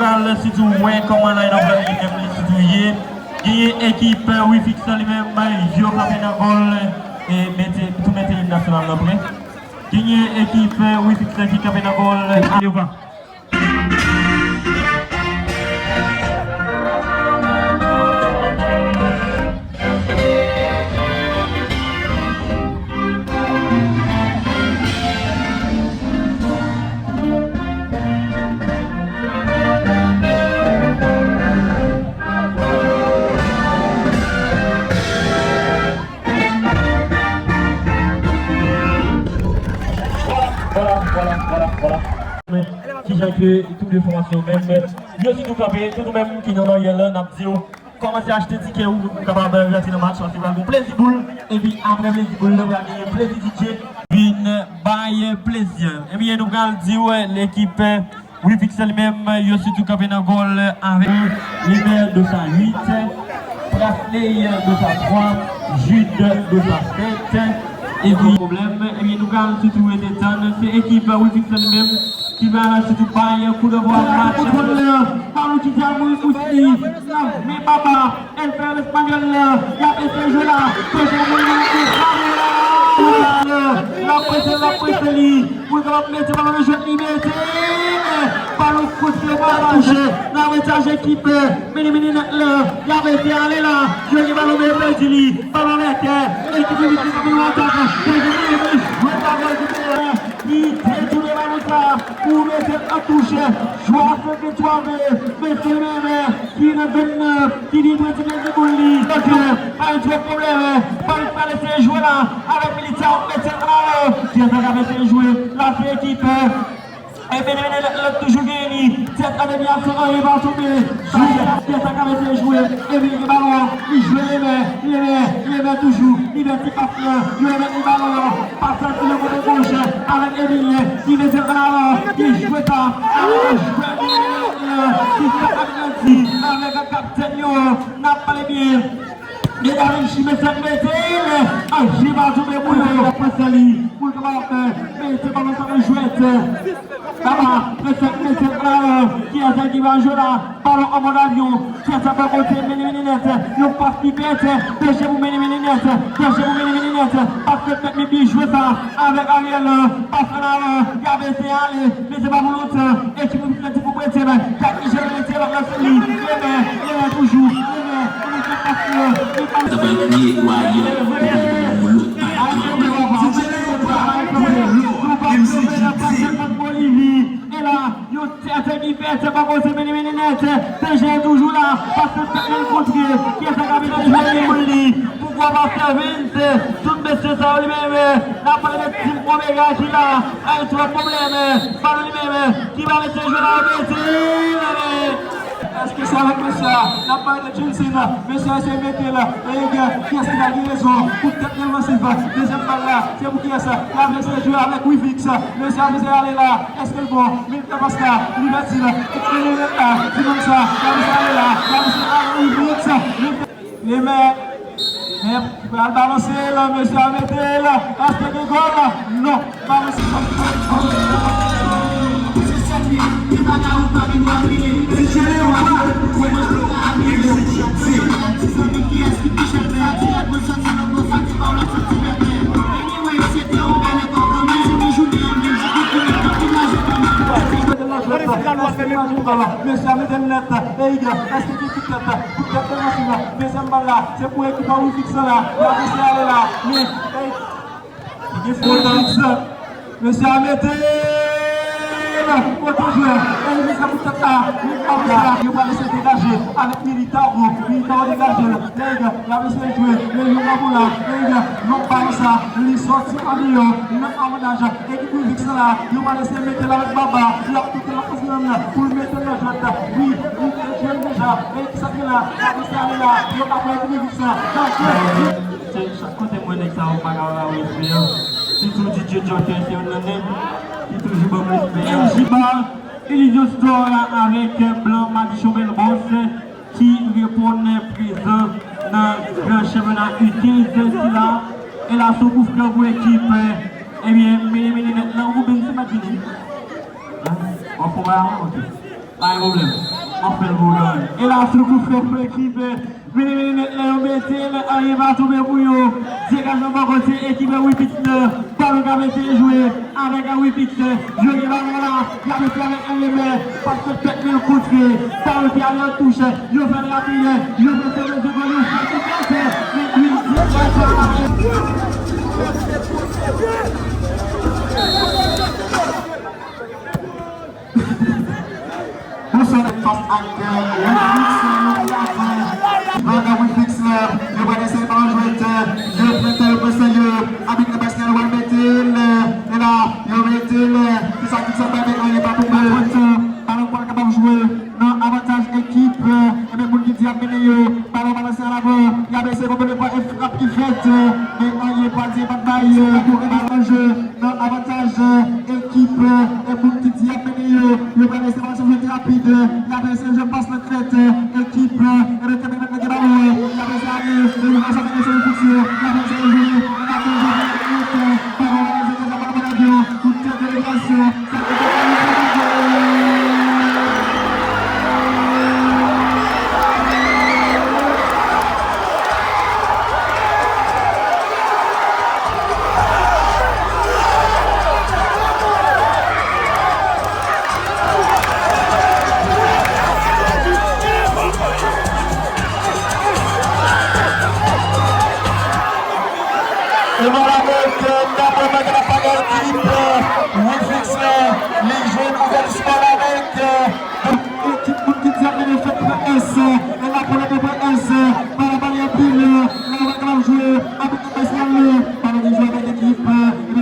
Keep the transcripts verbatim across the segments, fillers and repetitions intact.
Al sitou wè kòman line-up la li menm li sitou ye. Genyen ekip Wifix li menm, yo kanpe nan gòl, e mete, tou mete im nasyonal nan prè. Genyen ekip Wifix ki kanpe nan gòl. Yo va. Vwala, vwala, vwala, vwala. Kijan ke tou de fòmasyon menm, yo sitou kanpe, tout ou menm ki nan Noryèl la, n ap di w, kòmanse achte tikè ou, ou kapab rantre nan match, paske pral gon plezi boul, epi apre plezi boul, nou pral genyen plezi D J, vin bay plezi. Ebyen, nou pral di w, lekip Wifix li menm, yo sitou kanpe nan gòl avèk Limer Dosa uit, Prasley Dosa twa, Jude Dosa sèt, epi pwoblèm, ebyen, nou pral sitou rete tann, se ekip Wifix li menm ki pral sitou bay koudevwa match. Kontwòl lè, balon ki di al Moris Ousli, men Baba, Elfer Espanyòl lè, y ap eseye jwe la, Toujou Mouri, l ap prese, l ap prese li, pou l kapab mete balon nan jwèt li, mete, men balon kote pa touche, nan avantaj ekip, Mini Mini Nèt la, y ap eseye ale la, jwe gen balon men pèdi li, balon atè, ekip Mini Mini Nèt la, jwe pa gòl ki te, li detounen balon sa, pou mete an touche, jwè a senk etwal, mesye menm, ki nan zòn nan, ki vin pran ti plezi pou li. Donk, pa gen twòp pwoblèm, pa, pa lese jwe la, avèk Militao, mete l ann avan. Kiyès k ap eseye jwe la, se ekip, e Mini Mini Nèt la toujou genyen li. Tèt an demi a san anyen pa tonbe. Kiyès k ap eseye jwe, e Mini gen balon an, li jwe Lemer, Lemer, Lemer toujou, li fè ti pas lan, yo remèt li balon an. Pase sou le kote goch avèk Emilien ki mete l ann avan, ki jwe sa avèk jwè Emilien ki fè agrandi avèk kaptèn yo, n ap pale byen de Davinchi, mesye mete l, anji pa tonbe pou yo, prese li pou l kapab mete balon sa nan jwèt. Baba, mesye mete l ann avan, kiyès ki va jwe la? Balon an mòd avyon, Tèt sa bò kote Mini Mini Nèt, yon pas ki pèt, danje pou Mini Mini Nèt, danje pou Mini Mini Nèt, pas ke tèt li byen jwe sa, avèk Ariel, pas ann avan, y ap eseye ale, men se pa pou lontan, ekip Wifix la di pou prete, men, Jack Michel mete lòt nan sou li, Lemer, Lemer toujou, Lemer, Lemer fè pas li, li pa Sa pral kriye kwa yo, pou yon lòt bagay. Bolivi, e la, Yon tèt ki fèt, se pa koze Mini Mini Nèt. Danje toujou la, paske tèt li kontre. Kiyès k ap eseye jwe li pou li? Poukwa pa Servens? Tout mesye sa yo li menm, n ap pale de Team Omega ki la. Ay, twòp pwoblèm. Balon li menm, ki va eseye jwe la, mete l. Èske se avèk mesye a? N ap pale de Johnson. Mesye a eseye mete l. Eyy, kiyès ki ta gen rezon? Kout tèt defansif. Dezyèm bal la, se pou kiyès? L ap eseye jwe avèk Wivix. Mesye a eseye ale la. Èske l bon? Militè pas la, li pèdi l. Li rete la, ti nonm sa, Gaby sa ale la, Gaby sa ale, li vit. Li men, men, pral balanse l, mesye a mete l. Èske gen gòl? Non. Balanse. Mesye a mete l nèt. Eyy, èske gen kout tèt? Kout tèt nan masin nan. Dezyèm bal la, se pou ekip a Wivix la. L ap eseye ale la. Men, eyy, gen fot. Mesye a mete l. Kote jwè? Eyy, mesye a kout tèt la. Li pa la. Yo pral eseye degaje avèk Militao. Militao degaje l. Nèg, l ap eseye jwe, men yon bal pou la, nèg, yon bal sa, li sòti andeyò, nan avantaj, ekip Wivix la, yo pral eseye mete l avèk Baba, l ap tante l ap pase nan, pou l mete l nan jwèt, wi, li te jwe l deja, men kisa ki la, l ap eseye ale la, yo pa pran ekip Wivix la, nan jwèt. Se chak kote m wè nèg sa yo pa ka ba yo respè an, sitou D J Joker se youn nan nèg ki toujou ban m respè an. M J Bar, Elysius Store avèk Blan Madichon Bèl Bòs, ki reponn prezan nan gran chanpyona U kenz sila. E la sou koufran pou ekip, ebyen, Mini Mini Nèt la, ou byen se pa vini. An fò ba, ok. Pa gen pwoblèm. Ap fè l pou nou. E la, sou kout frè pou ekip, eh, vini, vini, nèt la, yo mete l, anyen pa tonbe pou yo. Degajman bò kote ekip, eh, Wipix la. Balon ka mete jwe avèk, eh, Wipix, eh, yo gen balon la, y ap mete avèk anyen, men pas nan tèt, men kontre. Balon ki ale an touch, eh, yo fè l rapid, eh, yo mete l nan zòn, yo fè l kontre, men Wipix pa la. Bon, sa fas ak, euh, Wipix, euh, yo pral, euh, Wipix, euh, yo pral eseye pran jwèt, euh, yo pran tè, yo pran sèryè, abit nan bas la, yo pral mete l, euh, e la, yo mete l, euh, se sa ki sa bay, men anyen pa tonbe. Balon pral kapab jwe nan avantaj ekip, euh, e men moun ki di ap mennen yo, balon balanse an avan, y ap eseye kontwole pran e frap ki fèt, euh, men anyen pa di, pa bay, euh, balon jwe. Nan avantaj, eh, ekip, eh, e moun ki di ap mennen yo. Yo pral eseye pase jwèt rapid, eh, y ap eseye jwe pas nan tèt, eh, ekip, eh, e men kenbe menm nèg balon, eh, y ap eseye ale, yo pral soti nan seri fiksi, y ap eseye jwe, y ap eseye jwe, eh, balon, eh, se deja balon nan yo, kout tèt de relasyon, sa ki te E nou la avèk, euh, Dapò Mèt la pa gen ekip, euh, Wifix la, li jwenn ouvè skò la avèk, euh, Ekip moun ki di ap mennen fèt pran S, e la pou lè pran S, pa la bale anpil, la wè kòman jwe, abit nan bas la, balon ki jwe avèk ekip, e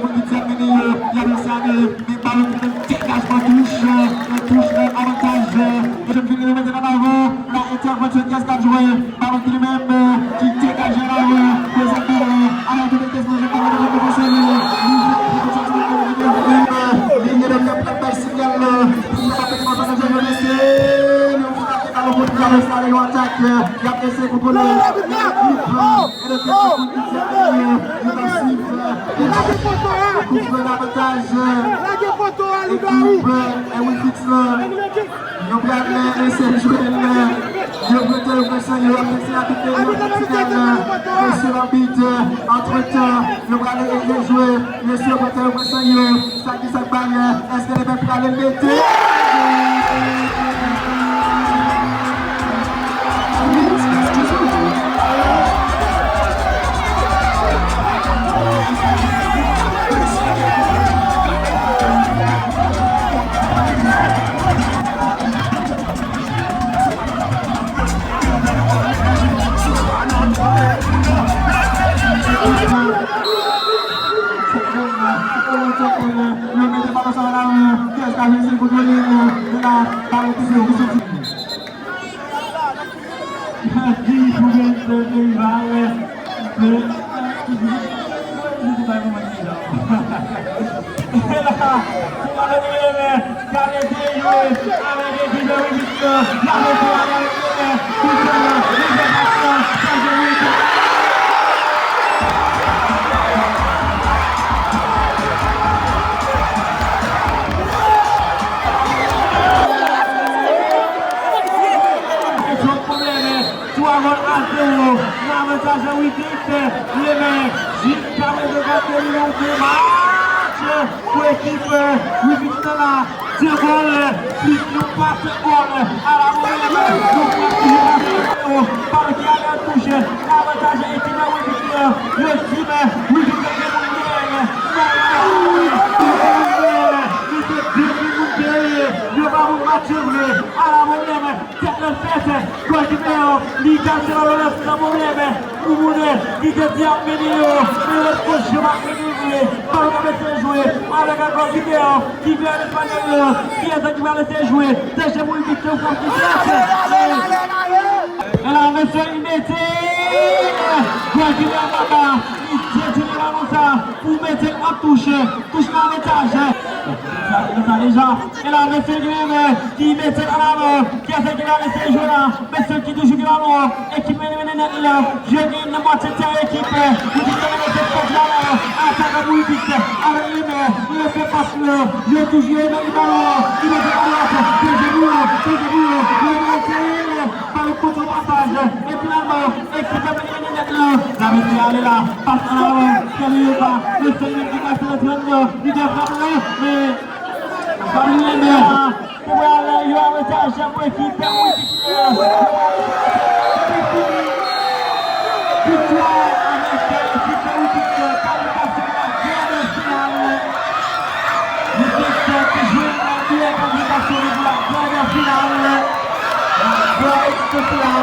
moun ki di ap mennen yo, y ap eseye ale, men balon ki nan degajman touch, e touch nan avantaj, e jèn fini yo mete nan avan, la entèvansyon ki eskadre, balon ki li menm, ki degaje la, dezyèm balon, ala tou de tès nan jèn balon, li fè li gen lè pran bay sinyal la, pou li kapab mete konsa nan jèn yo, mesye, yo frape balon pou li, yo eseye ale, yo atake, y ap eseye kontwole. Lage poto a! Lage poto a, lougawou! Lage poto a! Ekip, eh, Wifix la. Nou pral, eh, eseye jwe, eh, yo prete yo pran san yo, ap eseye abite yo, abit nan mitan, eh, mesye labit, eh, antretan, nou pral eseye jwe, mesye prete yo pran san yo, sa ki sa k bay, eh, èske le pèp prale mete? Yo mete balon sa nan men, kiyès ka vin kontwole, men la, balon touche, li soti. Li pou gen de rival, de, li di bay moman ki la. E la, se pa le men, gade de jwe, avèk ekip de Wifix la, la mete avèk le men, pou fè, li fè pas la, chaje Wifix. Twa gòl a zewo nan avantaj Wifix, men jiska prezan gade li yon bon match pou ekip Wifix la. De gòl plis yon pas gòl a la Monèn, yon pas ki pase yo, balon ki ale an touch, avantaj ekip Wifix la. Yo di men Wifix la gen moun dèyè, men li te de moun dèyè, yo pa pou match vre a la Monèn. Tèt nan tèt, gòlkipè an, li gate la, lòt nan pwoblèm, pou moun ki te di ap mennen yo, men lòt koch yo pa mennen vre, balon ka mete jwe, avèk gòlkipè an, ki fè espanyòl yo, kiyès ki va lese jwe, deje pou Wifix, yon frap ki fèt, e la, mesye, li mete, gòlkipè an papa, li detounen balon sa, pou mete l an touch, touch nan avantaj, sa, sa deja, e la, mesye, li menm, ki mete l an avan, kiyès ki va lese jwe la, mesye ki toujou gen balon an, ekip mennen mennen nèt li la, jwe gen nan mwatye teren ekip, Wifix mennen se pòt la, atak pou Wifix, avèk li menm, li fè pas li, yo toujou mennen balon an, li mete a dwat, dezyèm pou yo, dezyèm pou yo, Ale la, pas an avan, Kelly Eva, mesye li ki pase nan trannde, li te frape la, men Gabriel Eva, te pral yo arete a, Jean Paul ki pèmèt Widic Pierre. Viktwa avèk ekip Widic Pierre, kalifikasyon pou la gran final. Widic Pierre ki jwenn la biyè kalifikasyon pou la gran final. La gran ekip la.